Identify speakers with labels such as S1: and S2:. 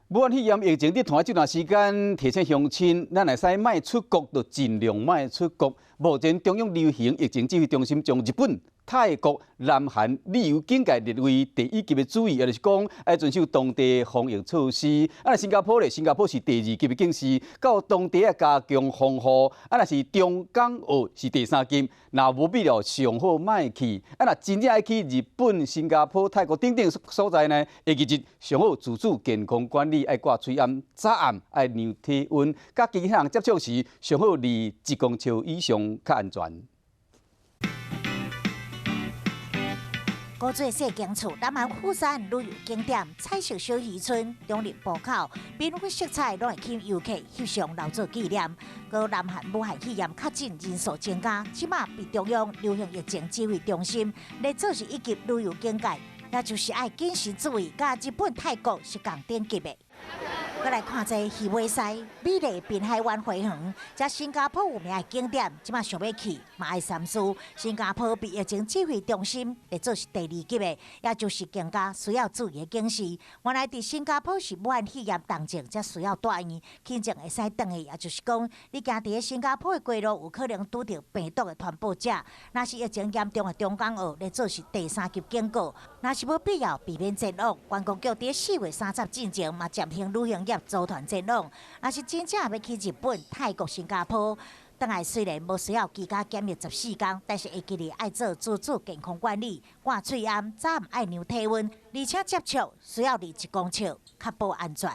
S1: 武漢肺炎疫情佇傳這段時間，提醒鄉親，咱會使莫出國就盡量莫出國。目前中央流行疫情指揮中心將日本、泰國、南韓旅遊警戒列為第一級的注意，也就是講愛遵守當地防疫措施。啊，新加坡咧，新加坡是第二級的警示，到當地愛加強防護。啊，若是中港澳是第三級，若無必要上好莫去。啊，若真正愛去日本、新加坡、泰國等等所在呢，會記得上好自主健康管理，愛掛喙罨，早暗愛量體溫，佮其他人接觸時，上好離1公尺以上較安全。
S2: 古厝細間厝，南韓釜山旅遊景點彩色小漁村，中壢埔口，繽紛色彩攏會吸引遊客翕相留作紀念。閣南韓武漢肺炎確診人數增加，這馬被中央流行疫情指揮中心列做是一級旅遊警戒，也就是愛謹慎注意，佮日本、泰國是仝等級的。閣來看這魚尾獅，美麗濱海灣花園，這新加坡有名的景點，這馬想欲去嘛愛三思。新加坡被疫情指揮中心列做是第二級的，也就是更加需要注意的警示。原來佇新加坡是武漢肺炎重症，才需要住院，輕症會使轉去，也就是講，你行佇新加坡的街路，有可能拄著病毒的傳播者。若是疫情嚴重的中港澳，列做是第三級警告。若是無必要，避免前往。觀光局佇4月30進前嘛暫停旅行業組團前往。若是真正欲去日本、泰國、新加坡，轉來雖然無需要居家檢疫14天，但是會記得愛做自主健康管理，掛喙罨，早暗愛量體溫，而且接觸需要離1公尺，確保安全。